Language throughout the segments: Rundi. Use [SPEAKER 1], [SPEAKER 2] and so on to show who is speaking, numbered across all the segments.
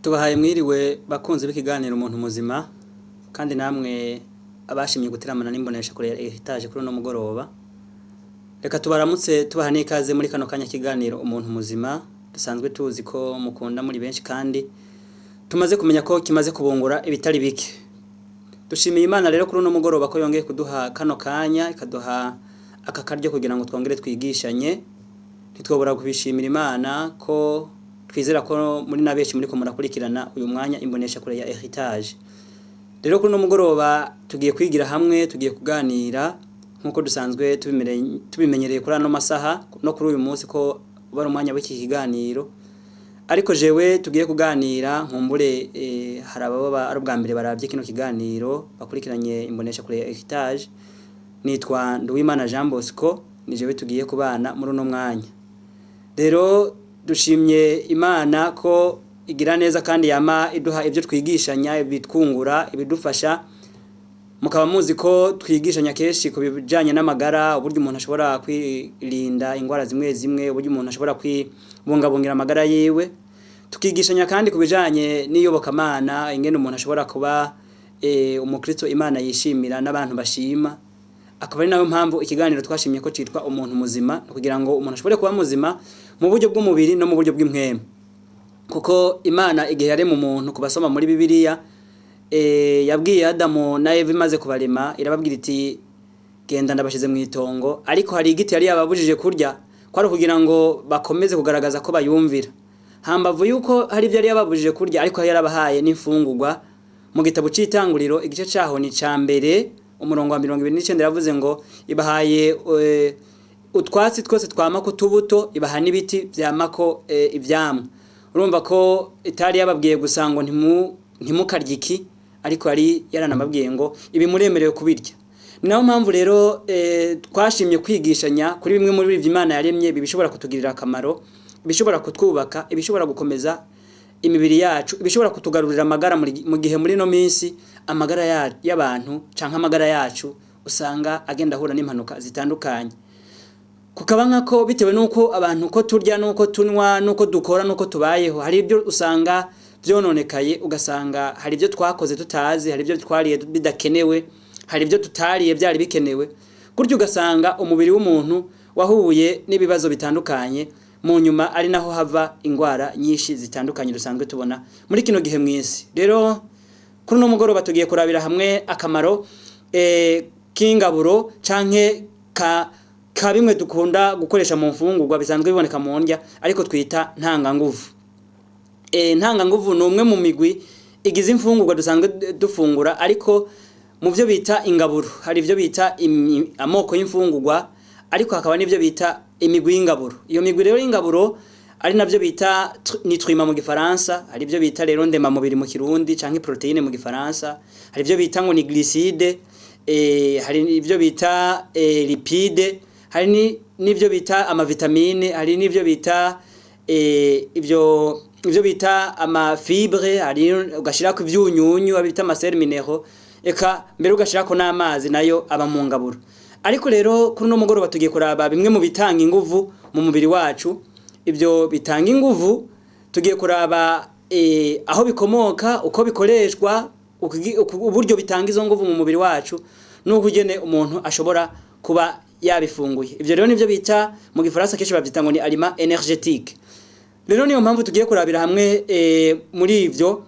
[SPEAKER 1] Tubahaye mwiriwe bakunzi b'ikiganiro umuntu muzima, kandi namwe abashimye guteramana n'imbonesha kure heritage kuri uno mugoroba. Reka tubaramutse tubaha n'ikaze muri kano kanya kiganiro umuntu muzima dusanzwe tuzi ko mukunda muri benshi, kandi tumaze kumenya ko kimaze kubungura ibitari bike. Dushimiye Imana rero kuri uno mugoroba ko yongeye kuduha kano kanya, ikaduha aka karyo kugira ngo twongere twigishanye. Ntitwobora kubishimira Imana ko twizera ko muri na benshi muri ko murakurikirana uyu mwanya imbonesha kure ya Heritage. Rero kuri uno mugoroba tugiye kwigira hamwe, tugiye kuganira nkuko dusanzwe tubimenyereye kuri ano masaha no kuri uyu munsi ko uba ari umwanya w'iki kiganiro. Ariko jewe tugiye kuganira nkumbure, hari ababa ari ubwa mbere baravye kino kiganiro bakurikiranye imbonesha kure ya Heritage. Nitwa Nduwimana Jean Bosco, ni jewe tugiye kubana muri uno mwanya. Rero dushimye Imana ko igira neza kandi yama iduha ibyo twigishanya, ibitwungura, ibidufasha. Mukaba muzi ko twigishanya kenshi ku bijanye n'amagara, uburyo umuntu ashobora kwirinda ingwara zimwe zimwe, uburyo umuntu ashobora kwibungabungira amagara yiwe. Tukigishanya kandi ku bijanye n'iyobokamana, ingene umuntu ashobora kuba umukristo Imana yishimira n'abantu bashima. Akaba ari nayo mpamvu ikiganiro twashimye ko citwa umuntu muzima, kugira ngo umuntu ashobore kuba muzima mu buryo bw'umubiri no mu buryo bw'impwemu. Kuko Imana igihe yarema umuntu, kubasoma muri Bibiliya, yabwiye Adamu na Eva imaze kubarema, irababwira iti genda ndabashize mu itongo, ariko hari igiti yari yababujije kurya, kwari kugira ngo bakomeze kugaragaza ko bayumvira. Hambavu yuko hari ibyo yari yababujije kurya, ariko yari yarabahaye n'imfungurwa. Mu gitabo c'itanguriro igice caho ni ca mbere umurongo wa 29 yavuze ngo ibahaye utwatsi twose twamako tubuto, ibaha n'ibiti vyamako ivyamwa. Urumva ko itari yababwiye gusa ngo ntimukarye iki, ariko yari yaranababwiye ngo ibi muremerewe kubirya. Ni nayo mpamvu rero twashimye kwigishanya kuri bimwe muri ivyo Imana yaremye bishobora kutugirira akamaro, bishobora kutwubaka, ibishobora gukomeza imibiri yacu, ibishobora kutugarurira amagara mu gihe muri no minsi amagara y'abantu canke amagara yacu usanga agenda ahura n'impanuka zitandukanye. Kukaba nkako bitewe nuko abantu ko turya nuko tunywa nuko dukora nuko tubayeho, hari ibyo usanga byononekaye, ugasanga hari ibyo twakoze tutazi, hari ibyo twariye bidakenewe, hari ibyo tutariye byari bikenewe. Gutyo ugasanga umubiri w'umuntu wahuye n'ibibazo bitandukanye, mu nyuma ari naho hava ingwara nyinshi zitandukanye dusanzwe tubona muri kino gihe mw'isi. Rero kuri uno mugoroba tugiye kurabira hamwe akamaro k'ingaburo canke ka bimwe dukunda gukoresha mu mfungurwa bisanzwe biboneka mu ndya, ariko twita ntanganguvu. Ntanganguvu ni umwe mu migwi igize imfungurwa dusanzwe dufungura, ariko mu byo bita ingaburo hari ibyo bita amoko y'imfungurwa, ariko hakaba n'ibyo bita imigwi y'ingaburo. Iyo migwi rero y'ingaburo ari navyo bita nutriments mu gifaransa, hari ibyo bita rero ndemamubiri mu kirundi canke protéine mu gifaransa, hari ibyo bita ngo ni glycide, hari ibyo bita lipide, hari n'ibyo bita amavitamine, hari n'ibyo bita ibyo bita amafibre, hari ugashirako ivyunyunyu bita amasel minéraux, eka mbere ugashirako n'amazi nayo aba mu ngaburo. Ariko rero kuri uno mugoroba tugiye kuraba bimwe mu bitanga inguvu mu mubiri wacu. Ibyo bitanga inguvu tugiye kuraba aho bikomoka, uko bikoreshwa, uburyo bitanga izo nguvu mu mubiri wacu, n'ukugene umuntu ashobora kuba yabifunguye. Ivyo rero nivyo bita mu gifaransa kenshi bavyita ngo ni aliment énergétique. Rero niyo mpamvu tugiye kurabira hamwe muri ivyo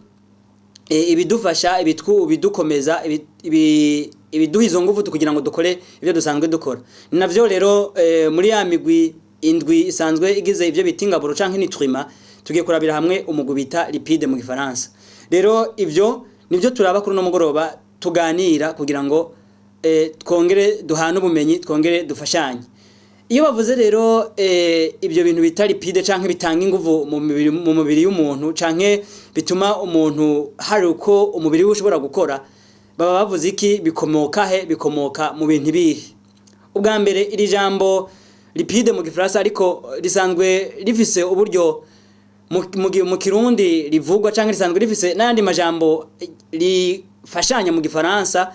[SPEAKER 1] ibidufasha, ibidukomeza, ibiduha izo nguvu kugira ngo dukore ivyo dusanzwe dukora. Ni navyo rero muri ya migwi indwi isanzwe igize ivyo bita ingaburo canke nutriments, tugiye kurabira hamwe umugwi bita lipide mu gifaransa. Rero ivyo nivyo turaba kuri uno mugoroba tuganira kugira ngo twongere duhane ubumenyi, twongere dufashanye. Iyo bavuze rero ibyo bintu bita lipide canke bitanga inguvu mu mubiri y'umuntu canke bituma umuntu hari uko umubiri we ushobora gukora, baba bavuze iki? Bikomoka he? Bikomoka mu bintu ibihe? Ubwa mbere iri jambo lipide mu gifaransa ariko risanzwe rifise uburyo mu kirundi rivugwa canke risanzwe rifise n'ayandi majambo rifashanya mu gifaransa.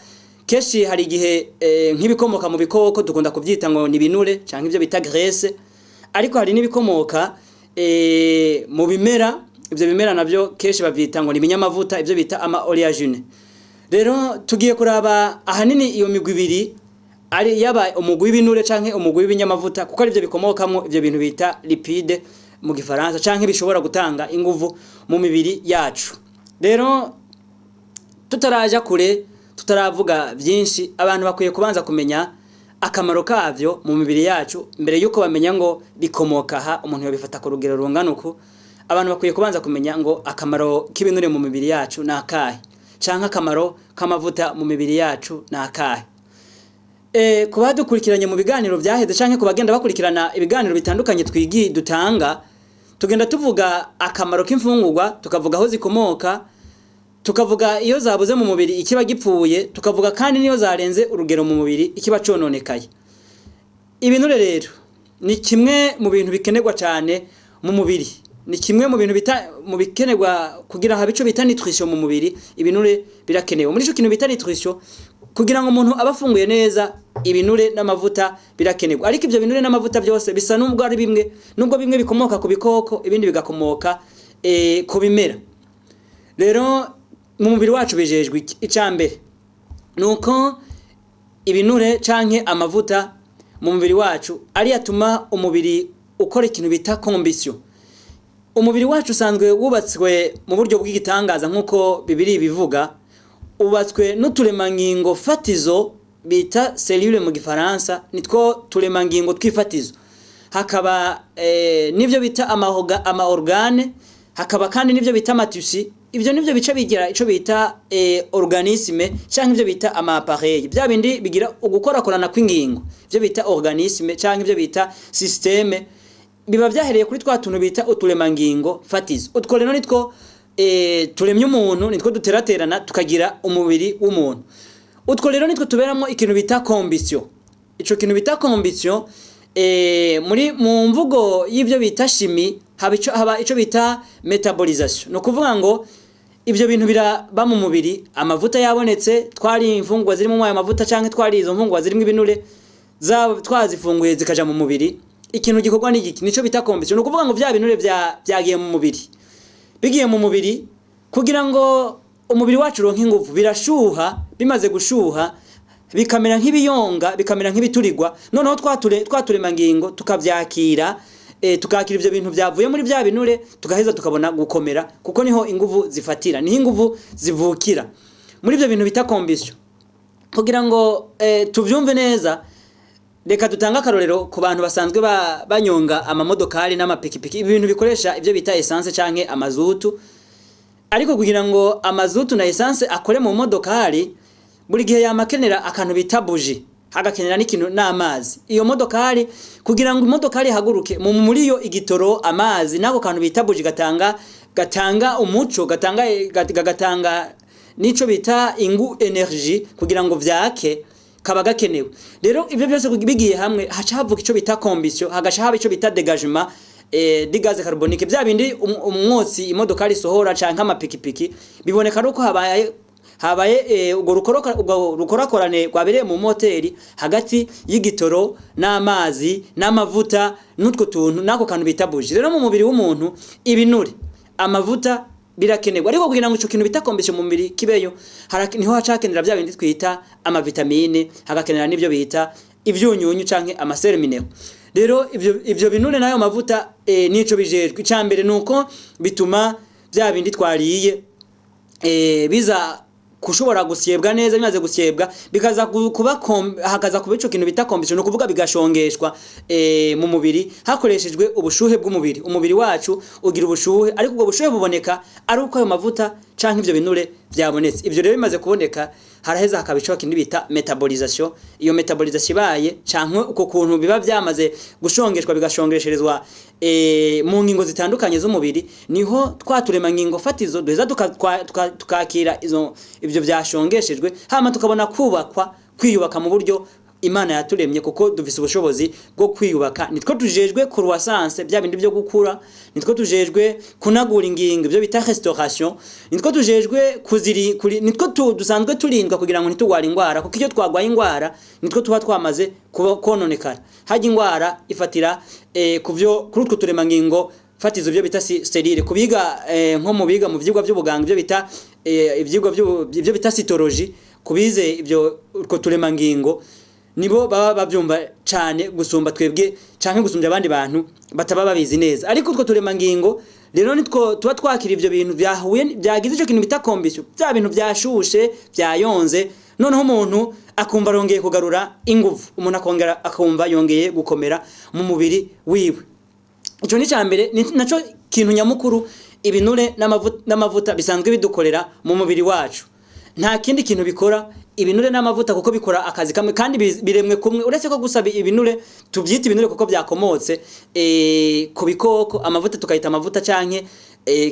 [SPEAKER 1] Kenshi hari igihe nk'ibikomoka mu bikoko dukunda kubyita ngo ni ibinure canke ibyo bita graisse, ariko hari n'ibikomoka mu bimera. Ibyo bimera navyo kenshi bavyita ngo ni ibinyamavuta, ibyo bita ama oléagineux. Rero tugiye kuraba ahanini iyo migwi ibiri, ari yaba umugwi w'ibinure canke umugwi w'ibinyamavuta, kuko arivyo bikomokamwo ivyo bintu bita lipide mu Gifaransa, canke bishobora gutanga inguvu mu mibiri yacu. Rero tutaraja kure, tutaravuga byinshi, abantu bakwiye kubanza kumenya akamaro kavyo mu mibiri yacu mbere yuko bamenya ngo bikomoka aha, umuntu yabifata ku rugero rungana uku. Abantu bakwiye kubanza kumenya ngo akamaro k'ibinure mu mibiri yacu ni akahe, canke akamaro k'amavuta mu mibiri yacu ni akahe. Ku badukurikiranye mu biganiro byaheze canke ku bagenda bakurikirana ibiganiro bitandukanye twigi dutanga, tugenda tuvuga akamaro k'imfungurwa, tukavuga aho zikomoka, tukavuga iyo zabuze mu mubiri ikiba gipfuye, tukavuga kandi niyo zarenze urugero mu mubiri ikiba cononekaye. Ibinure rero ni kimwe mu bintu bikenerwa cyane mu mubiri, ni kimwe mu bintu bita mu bikenerwa kugira habe ico bita nutrition mu mubiri. Ibinure birakenewe muri ico kintu bita nutrition. Kugira ngo umuntu abe afunguye neza, ibinure n'amavuta birakenerwa. Ariko ibyo binure n'amavuta byose bisa nubwo ari bimwe, nubwo bimwe bikomoka ku bikoko, ibindi bigakomoka ku bimera. Rero mu mubiri wacu bijejwe iki? Icya mbere nuko ibinure canke amavuta mu mubiri wacu ari atuma umubiri ukora ikintu bita combustion. Umubiri wacu usanzwe wubatswe mu buryo bw'igitangaza, nk'uko Bibiliya bivuga. Ubatswe n'uturemangingo fatizo bita cellule mu Gifaransa, nitwo turemangingo tw'ifatizo. Hakaba n'ivyo bita ama organe, hakaba kandi n'ivyo bita ama tissus. Ibyo nivyo bice bigira ico bita organisme, canke ivyo bita ama appareil, bya bindi bigira ugukorakorana kw'ingingo, ivyo bita organisme canke ivyo bita système, biba vyahereye kuri twa tuntu bita uturemangingo fatizo. Utwo rero nitwo turemye umuntu, nitwo duteraterana tukagira umubiri w'umuntu. Utwo rero nitwo tuberamo ikintu bita combustion. Ico kintu bita combustion, muri mu mvugo y'ivyo bita chimie, haba ico bita métabolisation. No kuvuga ngo ivyo bintu biraba mu mubiri. Amavuta yabonetse, twari imfungurwa zirimo ayo mavuta canke twari izo mfungurwa zirimo ibinure, twazifunguye zikaja mu mubiri, ikintu gikorwa ni igiki? Nico bita combustion. No kuvuga ngo vya binure vyagiye mu mubiri. Bigiye mu mubiri, kugira ngo umubiri wacu uronke inguvu, birashuha. Bimaze gushuha bikamera nk'ibiyonga, bikamera nk'ibiturirwa. Noneho twaturemangingo tukavyakira, tukakira ivyo bintu vyavuye muri vya binure, tugaheza tukabona gukomera, kuko niho inguvu zifatira, niho inguvu zivukira muri ivyo bintu bita combustion. Kugira ngo tuvyumve neza, reka dutange akarorero ku bantu basanzwe banyonga amamodokari n'amapikipiki, ibintu bikoresha ibyo bita essence canke amazutu. Ariko kugira ngo amazutu na essence akore mu modokari, buri gihe yamakenera akantu bita bougie, hagakenera n'ikintu n'amazi. Iyo modokari, kugira ngo imodokari ihaguruke, muri yo igitoro, amazi n'ako kantu bita bougie gatanga umuco, gatanga nico bita ingu énergie, kugira ngo vyake, kaba gakenewe. Rero ivyo byose bigiye hamwe, haca havuka ico bita combustion, hagaca haba ico bita dégagement de gaz carbonique, bya bindi umwotsi imodokari isohora canke amapikipiki. Biboneka nuko habaye ubwo rukorakorane rwabereye mu moteri hagati y'igitoro n'amazi n'amavuta n'utwo tuntu n'ako kantu bita bougie. Rero mu mubiri w'umuntu ibinure, amavuta birakenerwa. Ariko kugira ngo ico kintu bita combustion mu mubiri kibeyo, niho hacakenera bya bindi twita amavitamine, hagakenera n'ibyo bita ivyunyunyu canke ama sels minéraux. Rero ivyo binure n'ayo mavuta nico bijejwe. Icambere nuko bituma bya bindi twariye biza kushobora gusyebwa neza. Bimaze gusyebwa bikaza kuba hakaza kuba ico kintu bita combustion, no kuvuga bigashongeshwa mu mubiri hakoreshejwe ubushuhe bw'umubiri. Umubiri wacu ugira ubushuhe, ariko ubwo bushuhe buboneka ari uko ayo mavuta canke ivyo binure vyabonetse. Ivyo rero bimaze kuboneka, haraheza hakaba ico kintu bita métabolisation. Iyo métabolisation ibaye, canke uko kuntu biba vyamaze gushongeshwa, bigashongesherezwa mu ngingo zitandukanye z'umubiri, niho twaturema ngingo fatizo duheza tukakira izo ivyo vyashongeshejwe, hama tukabona kubakwa, kwiyubaka mu buryo Imana yaturemye, kuko dufise ubushobozi bwo kwiyubaka. Nitwo tujejwe croissance, bya bindi byo gukura, nitwo tujejwe kunagura ingingo, ibyo bita restauration, nitwo tujejwe kuziri kuri, nitwo dusanzwe turindwa kugira ngo ntitugware ingwara, kuko iyo twagwaye ingwara nitwo tuba twamaze kononekara. Hajya ingwara ifatira kuvyo kuri utwo turemangingo fatizo, byo bita cellules. Kubiga nko mu biga mu vyigwa by'ubuganga, ibyo bita ivyigwa byo bita cytologie, kubize ibyo utwo turemangingo nibo baba babyumva cane gusumba twebwe canke gusumbya abandi bantu bataba babizi neza. Ariko utwo turemangingo rero nitwo tuba twakira ivyo bintu byahuye, byagize ico kintu bita combustion, bya bintu byashushe byayonze, noneho umuntu akumva arongeye kugarura inguvu, umuntu akongera akumva yongeye gukomera mu mubiri wiwe. Ico ni cambere, ni naco kintu nyamukuru ibinure n'amavuta bisanzwe bidukorera mu mubiri wacu. Nta kindi kintu bikora ibinure n'amavuta, kuko bikora akazi kamwe kandi biremwe kumwe, uretse ko gusa ibinure tubyita ibinure kuko byakomotse ku bikoko, amavuta tukayita amavuta canke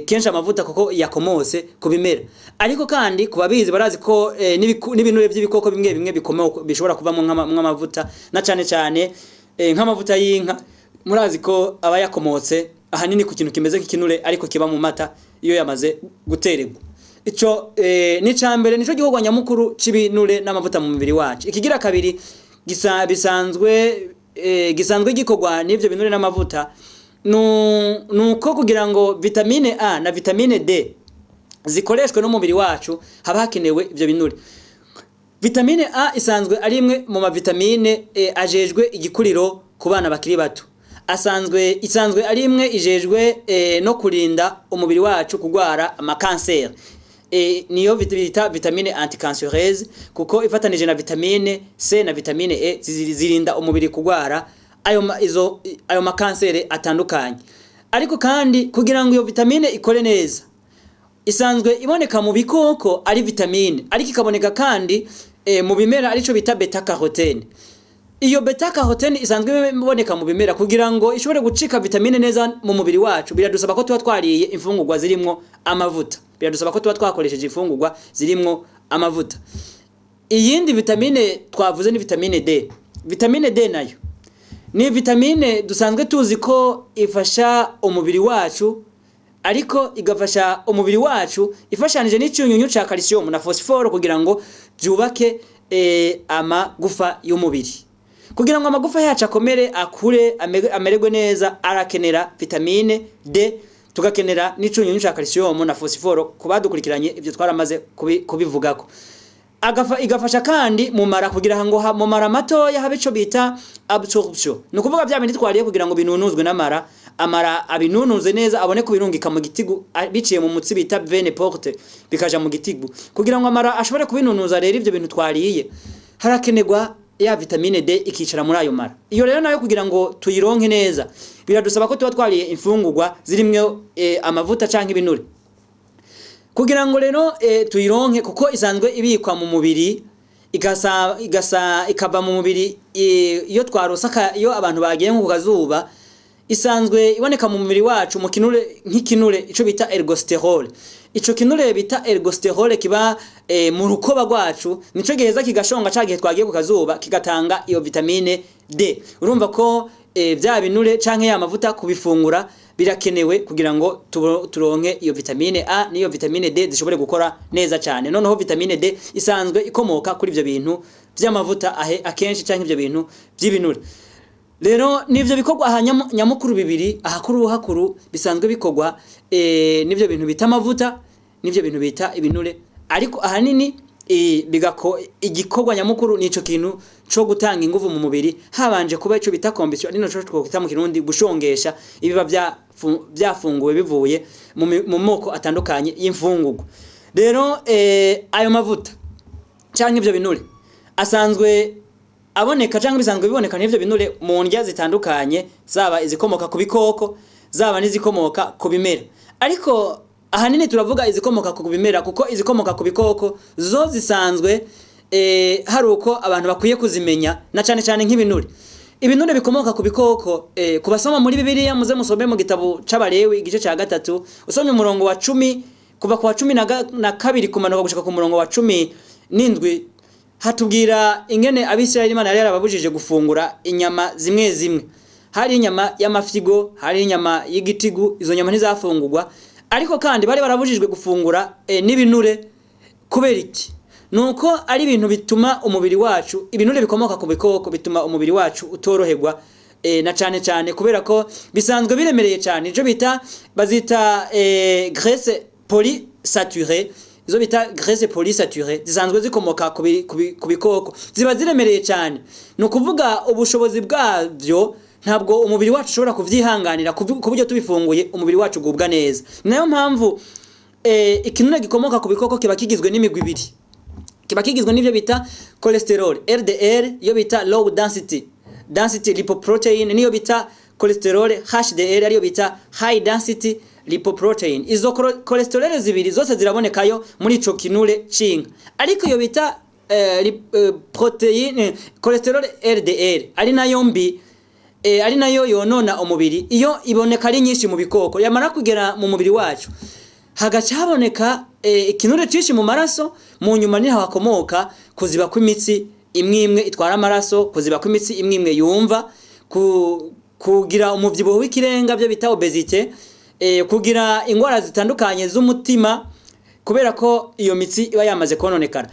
[SPEAKER 1] kenshi amavuta kuko yakomotse ku bimera. Ariko kandi ku babizi barazi ko n'ibinure by'ibikoko bimwe bimwe bikomoka bishobora kuvamo nk'amavuta, na cane cane nk'amavuta y'inka. Murazi ko aba yakomotse ahanini ku kintu kimeze nk'ikinure ariko kiba mu mata iyo yamaze gutererwa. Ico ni cambere, nico gikorwa nyamukuru c'ibinure n'amavuta mu mubiri wacu. Ikigira kabiri gisa bisanzwe gisanzwe gikorwa n'ivyo binure n'amavuta nuko kugira ngo vitamine A na vitamine D zikoreshwe n'umubiri wacu haba hakenewe ivyo binure. Vitamine A isanzwe ari imwe mu mavitamine ajejwe igikuriro ku bana bakiri bato. Asanzwe isanzwe ari imwe ijejwe no kurinda umubiri wacu kugwara amakanseri. Niyo bita vitamine anticancéreuse, kuko ifatanije na vitamine C na vitamine E zirinda umubiri kugwara ayo makanseri atandukanye. Ariko kandi kugira ngo iyo vitamine ikore neza, isanzwe iboneka mu bikoko ari vitamine, ariko ikaboneka kandi mu bimera, arico bita bêta carotène. Iyo bêta carotène isanzwe iboneka mu bimera, kugira ngo ishobore gucika vitamine neza mu mubiri wacu biradusaba ko tuba twariye imfungurwa zirimwo amavuta, biradusaba ko tuba twakoresheje imfungurwa zirimwo amavuta. Iyindi vitamine twavuze ni vitamine D. Vitamine D nayo ni vitamine dusanzwe tuzi ko ifasha umubiri wacu, ariko igafasha umubiri wacu ifashanije n'icyunyunyu ca calcium na phosphore kugira ngo byubake amagufa y'umubiri. Kugira ngo amagufa yacu akomere, akure, amererwe neza, arakenera vitamine D, tugakenera n'icyunyunyu ca calcium na phosphore. Kubadukurikiranye ibyo twaramaze kubivugako. Igafasha kandi mu mara, kugira ngo mu mara matoya habe ico bita absorption, ni ukuvuga bya bindi twariye kugira ngo binunuzwe n'amara, amara abinunuze neza abone kubirungika mu gitigu biciye mu mutsi bita veine porte, bikaja mu gitigu. Kugira ngo amara ashobore kubinunuza rero ivyo bintu twariye, harakenerwa ya vitamine D ikicara muri ayo mara. Iyo rero nayo kugira ngo tuyironke neza biradusaba ko tuba twariye imfungurwa zirimwo amavuta canke ibinure. Kugira ngo rero tuyironke, kuko isanzwe ibikwa mu mubiri, igasa ikava mu mubiri iyo twarosa iyo abantu bagiye nko ku kazuba, isanzwe iboneka mu mubiri wacu mu kinure, nk'ikinure ico bita ergostérol. Ico kinure bita ergostérol kiba mu rukoba rwacu, nico giheza kigashonga ca gihe twagiye ku kazuba, kigatanga iyo vitamine D. Urumva ko bya binure canke ya mavuta kubifungura birakenewe kugira ngo turonke iyo vitamine A n'iyo vitamine D zishobore gukora neza cyane. Noneho vitamine D isanzwe ikomoka kuri ivyo bintu by'amavuta ahe akenshi canke ivyo bintu by'ibinure. Rero nivyo bikorwa aha nyamukuru bibiri, ahakuru hakuru bisanzwe bikorwa nivyo bintu bita amavuta nivyo bintu bita ibinure. Ariko ahanini bigako igikorwa nyamukuru nico kintu co gutanga inguvu mu mubiri, habanje kuba ico bita combustion, ari naco twokwita mu Kirundi gushongesha ibiba byafunguwe bivuye mu moko atandukanye y'imfungurwa. Rero ayo mavuta canke ivyo binure asanzwe aboneka canke bisanzwe biboneka n'ivyo binure mu ndya zitandukanye, zaba izikomoka ku bikoko, zaba n'izikomoka ku bimera. Ariko ahanini turavuga izikomoka ku bimera, kuko izikomoka ku bikoko zo zisanzwe hari uko abantu bakwiye kuzimenya, na cane cane nk'ibinure. Ibinure bikomoka ku bikoko, kubasoma muri Bibiliya, muze musome mu gitabo c'Abalewi igice ca 3, usomye umurongo wa 10, kuva ku wa 12 kumanuka gushika ku murongo wa 17. Hatubwira ingene Abisirayeli Imana yari yarababujije gufungura inyama zimwe zimwe. Hari inyama y'amafyigo, hari inyama y'igitigu, izo nyama ntizafungurwa. Ariko kandi bari barabujijwe gufungura n'ibinure. Kubera iki? Nuko ari ibintu bituma umubiri wacu, ibinure bikomoka ku bikoko bituma umubiri wacu utoroherwa, na cane cane kubera ko bisanzwe biremereye cyane. Ico bita, bazita graisse polysaturée. Izo bita graisse polysaturée zisanzwe zikomoka ku bikoko, ziba ziremereye cyane. Ni ukuvuga ubushobozi bwabyo ntabwo umubiri wacu ushobora kuvyihanganira ku buryo tubifunguye umubiri wacu ugubwa neza. Nayo mpamvu ikinure gikomoka ku bikoko kiba kigizwe n'imigwi ibiri. Kiba kigizwe n'ivyo bita cholesterol LDL, iyo bita low density lipoprotein, niyo bita cholesterol HDL, ariyo bita high density lipoprotein. Izo cholesterol zibiri zose zirabonekayo muri ico kinure c'inka. Ariko iyo bita proteine cholesterol LDL, ari nayo mbi, ari nayo yonona umubiri, iyo iboneka ari nyinshi mu bikoko. Yamara kugera mu mubiri wacu, hagaca haboneka ikinure cinshi mu maraso. Mu nyuma niho hakomoka kuziba kw'imitsi imwe imwe itwara amaraso, kuziba kw'imitsi imwe imwe yumva, kugira umuvyibuho w'ikirenga, byo bita obésité, kugira ingwara zitandukanye z'umutima, kubera ko iyo mitsi iba yamaze kononekara.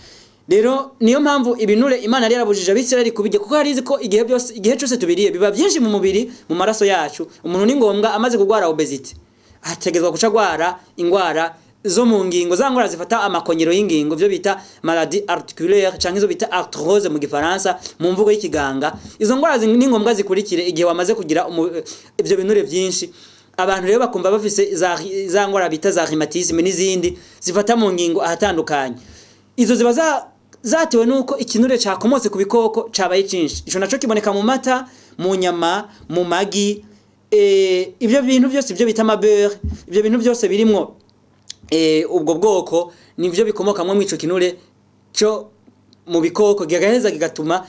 [SPEAKER 1] Rero niyo mpamvu ibinure Imana yari yarabujije Abisirayeli kubirya, kuko yari izi ko igihe byose, igihe cyose tubiriye, biba byinshi mu mubiri, mu maraso yacu. Umuntu ni ngombwa amaze kurwara obésité ategezwa guca agwara ingwara zo mu ngingo, za ngwara zifata amakonyero y'ingingo, byo bita maladie articulaire canke izo bita arthrose mu Gifaransa, mu mvugo y'ikiganga. Izo ngwara ni ngombwa zikurikire igihe wamaze kugira ibyo binure byinshi. Abantu rero bakumva bafise za ngwara bita za rhumatisme n'izindi zifata mu ngingo ahatandukanye. Izo ziba zatewe nuko ikinure cakomotse ku bikoko cabaye cinshi. Ico naco kiboneka mu mata, mu nyama, mu magi, ibyo bintu byose, ibyo bita amabeurre, ibyo bintu byose birimwo ubwo bwoko nivyo bikomokamwo mw'ico kinure cyo mu bikoko, gigaheza kigatuma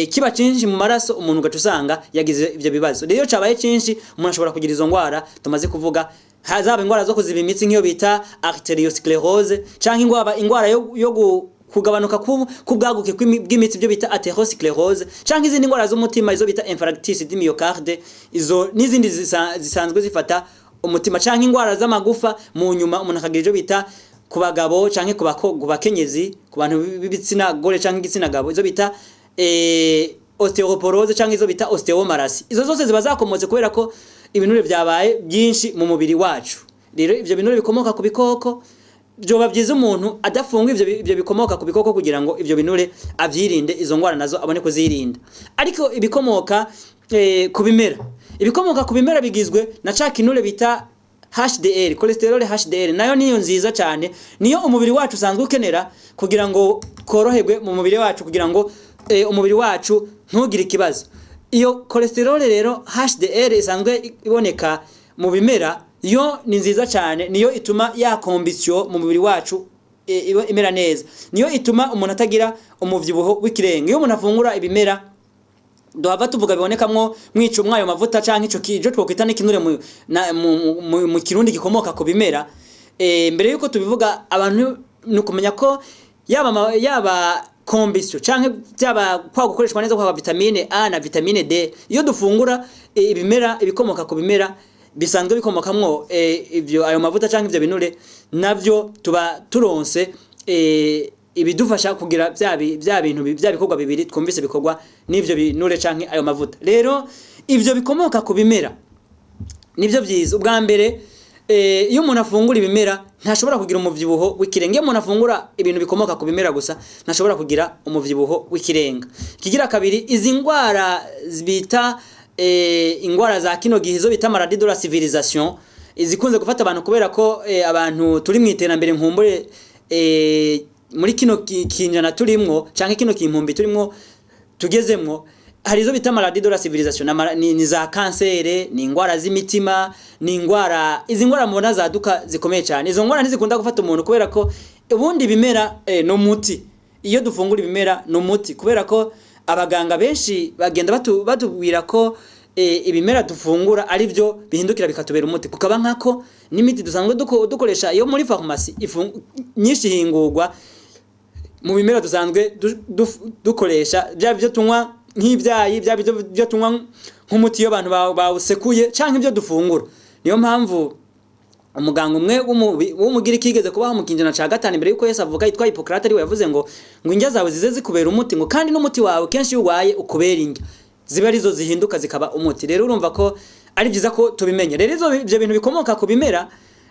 [SPEAKER 1] kiba cinshi mu maraso, umuntu ugaca usanga yagize ivyo bibazo. Rero iyo cabaye cinshi, umuntu ashobora kugira izo ngwara tumaze kuvuga, hazaba ingwara zo kuziba imitsi nk'iyo bita artériosclérose, canke ingwara yo kugabanuka k'ubwaguke bw'imitsi, ibyo bita athérosclérose, canke izindi ngwara z'umutima, izo bita infarctus du myocarde, izo n'izindi zisanzwe zifata umutima, canke ingwara z'amagufa. Mu nyuma umuntu akagira ivyo bita ku bagabo canke ku bakenyezi, ku bantu b'ibitsina gore canke igitsina gabo, izo bita ostéoporose canke izo bita ostéomalacie. Izo zose ziba zakomotse kubera ko ibinure vyabaye byinshi mu mubiri wacu. Rero ivyo binure bikomoka ku bikoko, byoba byiza umuntu adafunga ivyo bikomoka ku bikoko, kugira ngo ivyo binure avyirinde, izo ngwara nazo abone kuzirinda. Ariko ibikomoka ku bimera, ibikomoka ku bimera bigizwe na ca kinure bita HDL, cholesterol HDL. Nayo niyo nziza cyane, niyo umubiri wacu usanzwe ukenera kugira ngo koroherwe mu mubiri wacu, kugira ngo umubiri wacu ntugire ikibazo. Iyo cholesterol rero HDL isanzwe iboneka mu bimera, yo ni nziza cyane. Niyo ituma ya combustion mu mubiri wacu iba imera neza, niyo ituma umuntu atagira umuvyibuho w'ikirenga. Iyo umuntu afungura ibimera duhava tuvuga bibonekamwo mwico mwayo mavuta canke ico kijo twokwita n'ikinure mu Kirundi gikomoka ku bimera, mbere yuko tubivuga, abantu ni ukumenya ko yaba combustion canke byaba kwa gukoreshwa neza kwa vitamine A na vitamine D, iyo dufungura ibimera, ibikomoka ku bimera bisanzwe bikomokamwo ivyo, ayo mavuta canke ivyo binure, navyo tuba turonse ibidufasha kugira bya bintu bya bikorwa bibiri twumvise bikorwa n'ivyo binure canke ayo mavuta. Rero ivyo bikomoka ku bimera nivyo byiza. Ubwa mbere, iyo umuntu afungura ibimera ntashobora kugira umuvyibuho w'ikirenga. Iyo umuntu afungura ibintu bikomoka ku bimera gusa, ntashobora kugira umuvyibuho w'ikirenga. Ikigira kabiri, izi ngwara bita ingwara za kino gihe, izo bita maladie de la civilisation, izikunze gufata abantu kubera ko abantu turi mu iterambere, nkumbure muri kino kinjana turimwo canke kino kimpumbi turimwo tugezemwo, hari izo bita maladie de la civilisation, ni za kansere, ni ingwara z'imitima, ni ingwara, izi ngwara mubona zaduka zikomeye cyane. Izo ngwara ntizikunda gufata umuntu kubera ko ubundi ibimera no muti. Iyo dufungura ibimera no muti, kubera ko abaganga benshi bagenda batubwira ko ibimera dufungura ari byo bihindukira bikatubera umuti, kukaba nkako n'imiti dusanzwe dukoresha iyo muri farumasi nyinshi ihingurwa Mu bimera dusanzwe dukoresha, byaba ibyo tunywa nk'ibyayi, byaba ibyo tunywa nk'umuti iyo abantu bawusekuye, canke ibyo dufungura. Niyo mpamvu umuganga umwe w'umugiriki yigeze kubaho mu kinjana ca gatanu imbere yuko Yesu avuka, yitwa Hippocrate, ariwe yavuze ngo indya zawe zize zikubera umuti, ngo kandi n'umuti wawe kenshi iyo urwaye ukubera indya, ziba arizo zihinduka zikaba umuti. Rero urumva ko ari byiza ko tubimenya. Rero ibyo bintu bikomoka ku bimera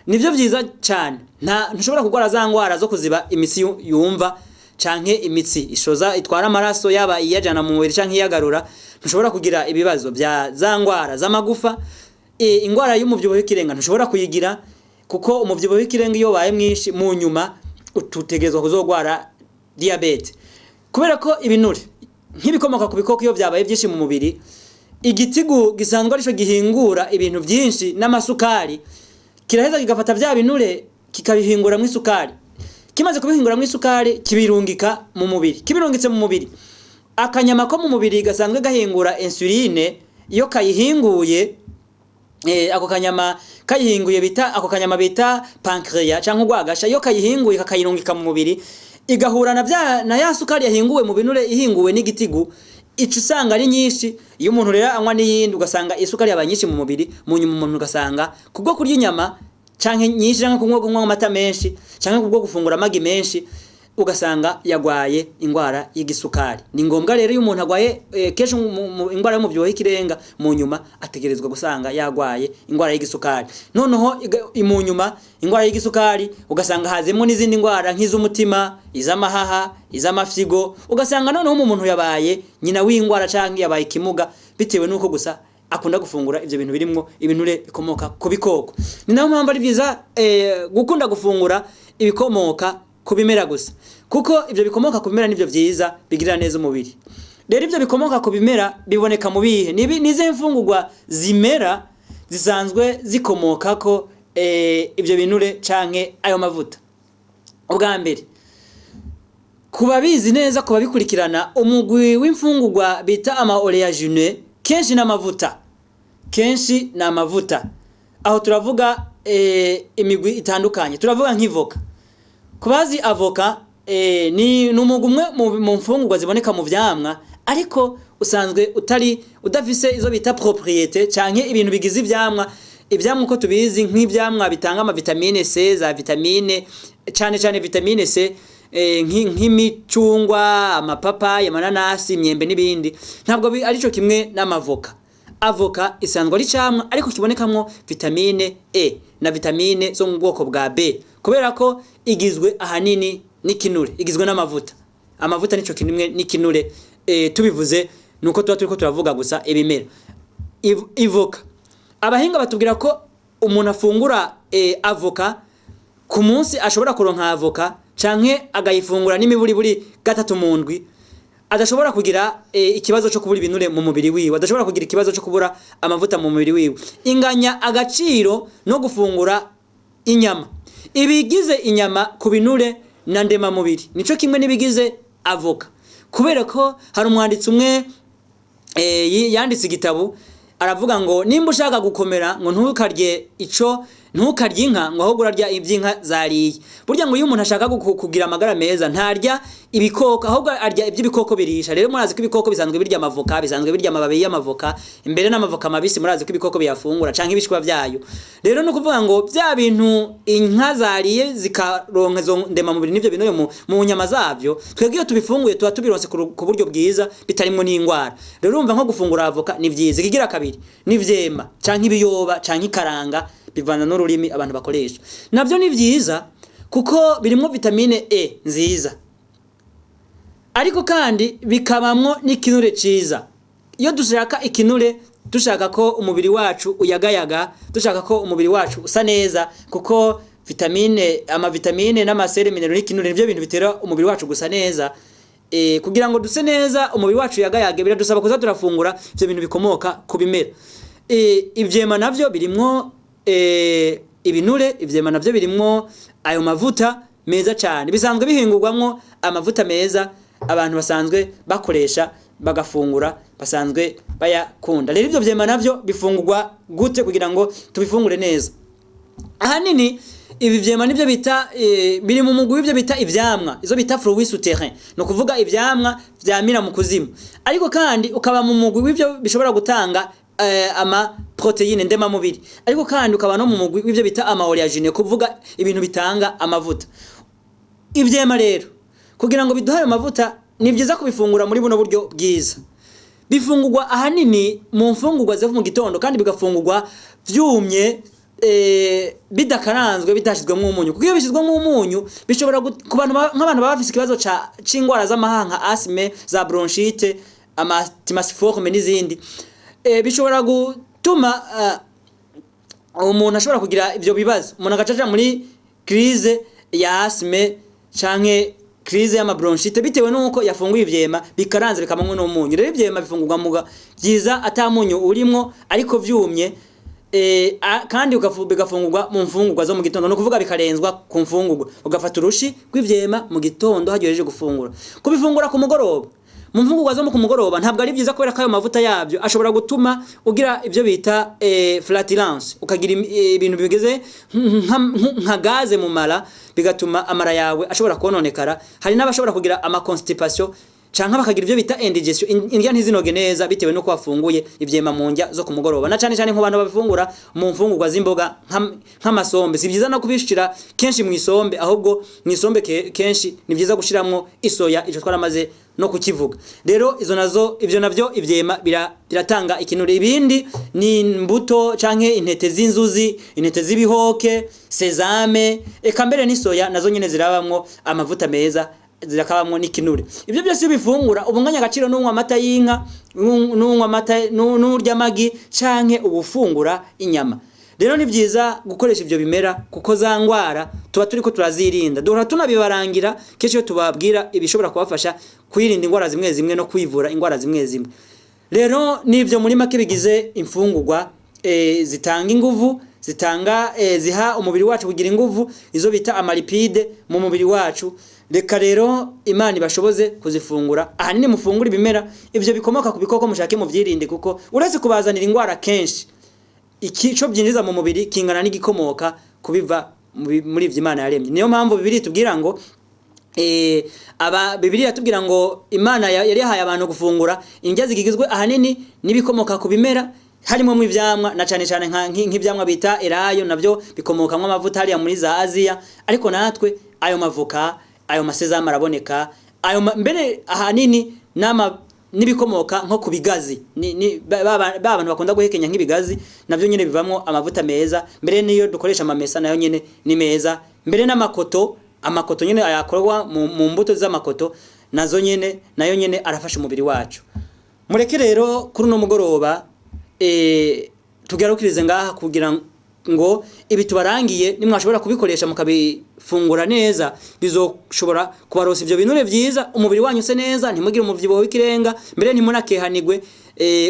[SPEAKER 1] nibyo byiza cyane. Nta ntushobora kurwara za ndwara zo kuziba imitsi yumva canke imitsi ishoza itwara amaraso, yaba iyajana mu mubiri canke iyagarura. Ntushobora kugira ibibazo bya za ndwara z'amagufa. Ingwara y'umubyibuho w'ikirenga ntushobora kuyigira, kuko umubyibuho w'ikirenga iyo wabaye mwinshi mu nyuma ututegerezwa kuzogwara diabete. Kubera ko ibinure nk'ibikomoka ku bikoko iyo byabaye byinshi mu mubiri, igitigu gisanzwe arico gihingura ibintu byinshi n'amasukari kiraheza kigafata bya binure kikabihinguramwo isukari. Kimaze kubihinguramwo isukari, kibirungika mu mubiri. Kibirungitse mu mubiri, akanyama ko mu mubiri gasanzwe gahingura insuline, iyo kayihinguye, ako kanyama kayihinguye bita, ako kanyama bita pancreas canke urwagasha, iyo kayihinguye kakayirungika mu mubiri, igahura na bya na ya sukari yahinguwe mu binure ihinguwe n'igitigu, ica usanga ari nyinshi. Iyo umuntu rero anywa n'iyindi, ugasanga isukari yabaye nyinshi mu mubiri. Mu nyuma umuntu ugasanga kubwo kurya inyama canke nyinshi, canke kunywa amata menshi, canke kubwo gufungura amagi menshi, ugasanga yagwaye ingwara y'igisukari. Ni ngombwa rero iyo umuntu agwaye kenshi ingwara y'umubyibuho w'ikirenga, mu nyuma ategerezwa gusanga yagwaye ingwara y'igisukari. Noneho mu nyuma ingwara y'igisukari ugasanga hazemo n'izindi ngwara nk'iz'umutima, iz'amahaha, iz'amafyigo, ugasanga noneho umuntu yabaye nyina w'ingwara canke yabaye ikimuga, bitewe n'uko gusa akunda gufungura ivyo bintu birimwo ibinure bikomoka ku bikoko. Ni nayo mpamvu ari vyiza gukunda gufungura ibikomoka ku bimera gusa, kuko ivyo bikomoka ku bimera nivyo vyiza bigirira neza umubiri. Rero ivyo bikomoka ku bimera biboneka mu bihe? Nizihe mfungurwa zimera zisanzwe zikomokako ivyo binure canke ayo mavuta? Ubwa mbere, ku babizi neza, ku babikurikirana, umugwi w'imfungurwa bita ama oléagineux kenshi n'amavuta, kenshi ni amavuta. Aho turavuga imigwi itandukanye. Turavuga nk'ivoka. Ku bazi avoka, ni umugwi umwe mu mfungurwa ziboneka mu vyamwa, ariko usanzwe utari udafise izo bita propriété canke ibintu bigize ivyamwa. Ivyamwa uko tubizi, nk'ivyamwa bitanga ama vitamine C, za vitamine, cane cane vitamine C, nk'imicungwa, amapapayi, amananasi, imyembe n'ibindi, ntabwo arico kimwe n'amavoka. Avoka isanzwe ari icamwa, ariko kibonekamwo vitamine E na vitamine zo mu bwoko bwa B, kubera ko igizwe ahanini n'ikinure, igizwe n'amavuta. Amavuta nico kimwe n'ikinure. Tubivuze nuko tuba turiko turavuga gusa ibimera. Ivoka, abahinga batubwira ko umuntu afungura avoka ku munsi, ashobora kuronka avoka canke agayifungura n'imiburiburi gatatu mu ndwi, adashobora kugira ikibazo cyo kubura ibinure mu mubiri wiwe, adashobora kugira ikibazo cyo kubura amavuta mu mubiri wiwe. Inganya agaciro no gufungura inyama. Ibigize inyama ku binure na ndemamubiri nico kimwe n'ibigize avoka, kubera ko hari umwanditsi umwe yanditse igitabo, aravuga ngo nimba ushaka gukomera, ngo ntukarye ico, ntukarye inka, ngo ahubwo urarya iby'inka zariye. Burya ngo iyo umuntu ashaka kugira amagara meza, ntarya ibikoko, ahubwo arya iby'ibikoko birisha. Rero murazi ko ibikoko bisanzwe birya amavoka, bisanzwe birya amababi y'amavoka, imbere n'amavoka mabisi. Murazi ko ibikoko biyafungura canke ibishwa byayo. Rero no kuvuga ngo bya bintu inka zariye zikaronka izo ndemamubiri n'ivyo bintu mu nyama zavyo, twebwe iyo tubifunguye tuba tubironse ku buryo bwiza bitarimwo n'ingwara. Rero urumva nko gufungura avoka ni vyiza. Ikigira kabiri n'ivyema canke ibiyoba canke ikaranga, bivana n'ururimi abantu bakoresha, navyo ni vyiza kuko birimwo vitamine E nziza, ariko kandi bikabamwo n'ikinure ciza. Iyo dushaka ikinure, dushaka ko umubiri wacu uyagayaga, dushaka ko umubiri wacu usa neza, kuko vitamine, amavitamine n'ama sels minéraux n'ikinure nivyo bintu bitera umubiri wacu gusa neza. Kugira ngo duse neza, umubiri wacu uyagayage, biradusaba kuza turafungura ivyo bintu bikomoka ku bimera. Ivyema navyo birimwo ibinure, ivyema navyo birimwo ayo mavuta meza cyane, bisanzwe bihingurwamwo amavuta meza abantu basanzwe bakoresha bagafungura, basanzwe bayakunda. Rero ivyo vyema navyo bifungurwa gute kugira ngo tubifungure neza? Ahanini Ibi vyema nivyo bita biri mu mugwi w'ivyo bita ivyamwa, izo bita fruits souterrains, no kuvuga ivyamwa vyamira mu kuzimu. Ariko kandi ukaba mu mugwi w'ivyo bishobora gutanga ama protéine ndemamubiri, ariko kandi ukaba no mu mugwi w'ivyo bita ama oléagineux, kuvuga ibintu bitanga amavuta. Ivyema rero kugira ngo biduhe ayo mavuta, ni vyiza kubifungura muri buno buryo bwiza. Bifungurwa ahanini mu mfungurwa ziva mu gitondo, kandi bigafungurwa vyumye, bidakaranzwe, bitashizwemo umunyu, kuko iyo bishizwemo umunyu bishobora ku bantu nk'abantu baba bafise ikibazo c'ingwara z'amahaha nka asthme, za bronchite, ama asthmatiforme n'izindi, bishobora gutuma umuntu ashobora kugira ivyo bibazo, umuntu agaca aja muri crise ya asthme canke crise y'ama bronchite bitewe nuko yafunguye ivyema bikaranze bikamanywa n'umunyu. Rero ivyema bifungurwa muga byiza ata munyu urimwo, ariko vyumye, kandi bigafungurwa mu mfungurwa zo mu gitondo, no kuvuga bikarenzwa ku mfungurwa, ugafata urushi rw'ivyema mu gitondo hagejeje gufungura. Kubifungura ku mugoroba mu mfungurwa zo ku mugoroba ntabwo ari byiza, kubera ko ayo mavuta yabyo ashobora gutuma ugira ibyo bita flatulence, ukagira ibintu bigeze nka gaze mu mara, bigatuma amara yawe ashobora kononekara. Hari n'abashobora kugira ama constipation canke bakagira ibyo bita indigestion, indya ntizinoge neza bitewe nuko wafunguye ivyema mu ndya zo ku mugoroba, na cane cane nk'abantu babifungura mu mfungurwa z'imboga nk'amasombe. Si byiza no kubishira kenshi mu isombe, ahubwo mu isombe kenshi ni byiza gushiramwo isoya, ico twaramaze no kukivuga. Rero izo nazo, ivyo navyo ivyema biratanga ikinure. Ibindi ni imbuto canke intete z'inzuzi, intete z'ibihoke, sésame, eka mbere n'isoya nazo nyene zirabamwo amavuta meza, zirakabamwo n'ikinure. Ibyo byose iyo ubifungura ubunganya agaciro n'unywa amata y'inka, n'unywa amata, n'urya amagi canke ubufungura inyama. Rero ni byiza gukoresha ibyo bimera, kuko za ngwara tuba turiko turazirinda. Duhora tunabibarangira kenshi iyo tubabwira ibishobora kubafasha kwirinda ingwara zimwe zimwe no kwivura ingwara zimwe zimwe. Rero nivyo muri make bigize imfungurwa zitanga inguvu, zitanga ziha umubiri wacu kugira inguvu, izo bita ama lipides mu mubiri wacu. Reka rero Imana ibashoboze kuzifungura. Ahanini mufungura ibimera, ivyo bikomoka ku bikoko mushake muvyirinde, kuko uretse kubazanira ingwara kenshi, ikico byinjiza mu mubiri kingana n'igikomoka kubiva muri ivyo Imana yaremye. Niyo mpamvu Bibiliya itubwira ngo aba Bibiliya yatubwira ngo Imana yari yahaye abantu gufungura indya zigizwe ahanini n'ibikomoka ku bimera, harimo mu ivyamwa, na cane cane nk'ivyamwa bita elayo, navyo bikomokamwo amavuta hariya muri za Aziya. Ariko natwe ayo mavoka, ayo ma sésame araboneka, ayo mbere ahanini n'ama n'ibikomoka nko ku bigazi, ni ba bantu bakunda guhekenya nk'ibigazi, navyo nyene bivamwo amavuta meza. Mbere niyo dukoresha amamesa nayo nyene ni meza, mbere n'amakoto, amakoto nyene ayakorwa mu mbuto z'amakoto, nazo nyene, nayo nyene arafasha umubiri wacu. Mureke rero kuri uno mugoroba tugarukirize ngaha, kugira ngo ibi tubarangiye nimwashobora kubikoresha mukabifungura neza, bizoshobora kubarosa ivyo binure vyiza, umubiri wanyu use neza, ntimugire umuvyibuho w'ikirenga, mbere ntimunakehanigwe,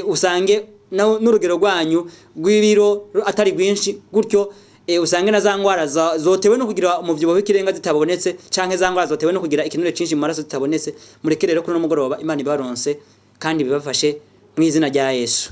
[SPEAKER 1] usange n'urugero rwanyu rw'ibiro atari rwinshi gutyo, usange na za ngwara zotewe no kugira umuvyibuho w'ikirenga zitabonetse, canke za ngwara zotewe no kugira ikinure cinshi mu maraso zitabonetse. Mureke rero kuri uno mugoroba Imana ibaronse kandi bibafashe mu izina rya Yesu.